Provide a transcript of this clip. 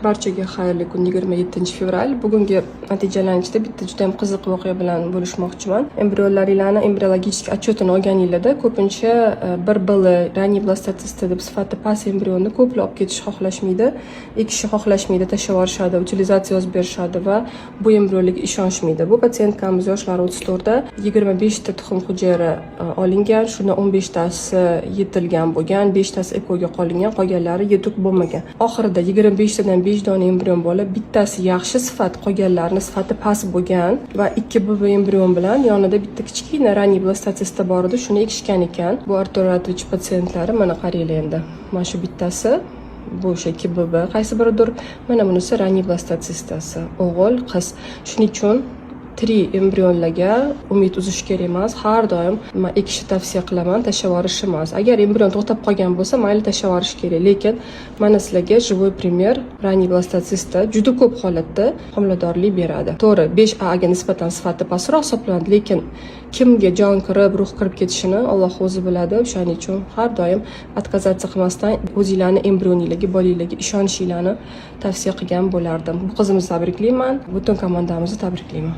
Barchaga xayrli kun, 27 fevral. Bugungi natijalanishda bitta juda ham qiziq voqea bilan bo'lishmoqchiman. Embrionlaringlarni embriologический отчет ini olganinglarda ko'pincha 1BL, ранний blastotsista deb sifati past embrionni ko'plar olib ketishni xohlashmaydi, ekishni xohlashmaydi, tashlab yuborishadi, utilizatsiya yozib berishadi va bu embrionlarga ishonishmaydi. Bu пациентка miz yoshlari 34da, 25 ta tuxum hujayra olingan, shundan 15 tasi yetilgan bo'lgan, beshtasi ЭКО ga qolingan, qolganlari yetuk bo'lmagan. Oxirida 25 tadan 5 dona embrion bo'lib, bittasi yaxshi sifat, qolganlarini sifati past bo'lgan va 2BB embrion bilan yonida bitta kichkina ранний blastotsista bor edi, shuni ekishgan ekan. Bu Artur Ratovich patsientlari, mana qaranglar endi. Mana shu bittasi, bu o'sha 2BB qaysi biridir, mana bunisi ранний blastotsistasi, o'g'il, qiz. Shuning uchun tirik embrionlarga umid uzish kerak emas. Har doim man ekishni tavsiya qilaman, tashlab yuborish emas. Agar embrion to'xtab qolgan bo'lsa, mayli, tashlab yuborish kerak, lekin mana sizlarga живой пример: ранний blastotsista juda ko'p holatda homiladorlik beradi. To'g'ri, 5A ga nisbatan sifati pastroq hisoblanadi, lekin kimga jon kirib, ruh kirib ketishini Alloh o'zi biladi. O'shaning uchun har doim отказаться qilmasdan o'zinglarni embrioninglarga, bolanglarga ishonishinglarni tavsiya qilgan bo'lardim. Bu qizimizni tabriklayman, butun komandamizni tabriklayman.